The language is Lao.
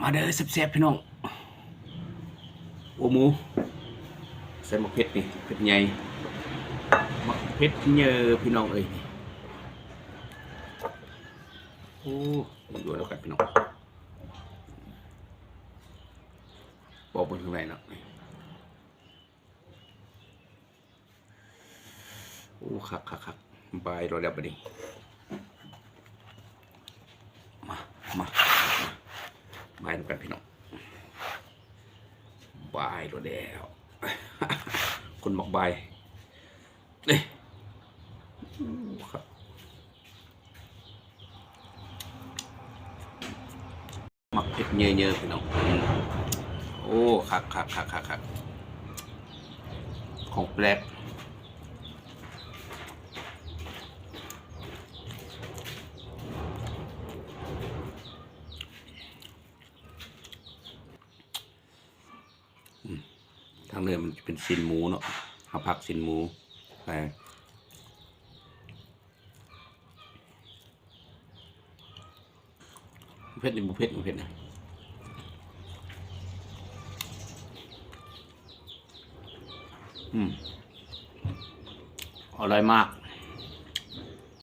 ມາເດີແຊບໆ ພີ່ນ້ອງ. ໂອ້ ໝູ ໃສ່ໝາກເຜັດນີ້ ເຜັດໃຫຍ່ ໝາກເຜັດເຍີພີ່ນ້ອງເອີຍ. ໂອ້ ຢູ່ນຳກັນພີ່ນ້ອງ ປອກເບິ່ງຂ້າງໃນເນາະ. ໂອ້ ຄັກໆໆ ບາຍໂລດແລ້ວບັດນີ້. ມາ ມາ ມາ ບາຍນຳກັນພີ່ນ້ອງ ບາຍໂລດແລ້ວ ຄົນມັກບາຍເດ້. ໂອ້ ຄັກ. ໝາກເຜັດເຍີໆ ພີ່ນ້ອງ. ໂອ້ ຄັກໆໆໆ ຂອງແປກ. ອືມ ທາງເໜືອມັນຈະເປັນຊີ້ນໝູເນາະ ເຮົາພັກຊີ້ນໝູໃສ່. ເຜັດນີ້ບໍ່ເຜັດ ບໍ່ເຜັດນະ. ອືມ ອະລ່ອຍມາກ.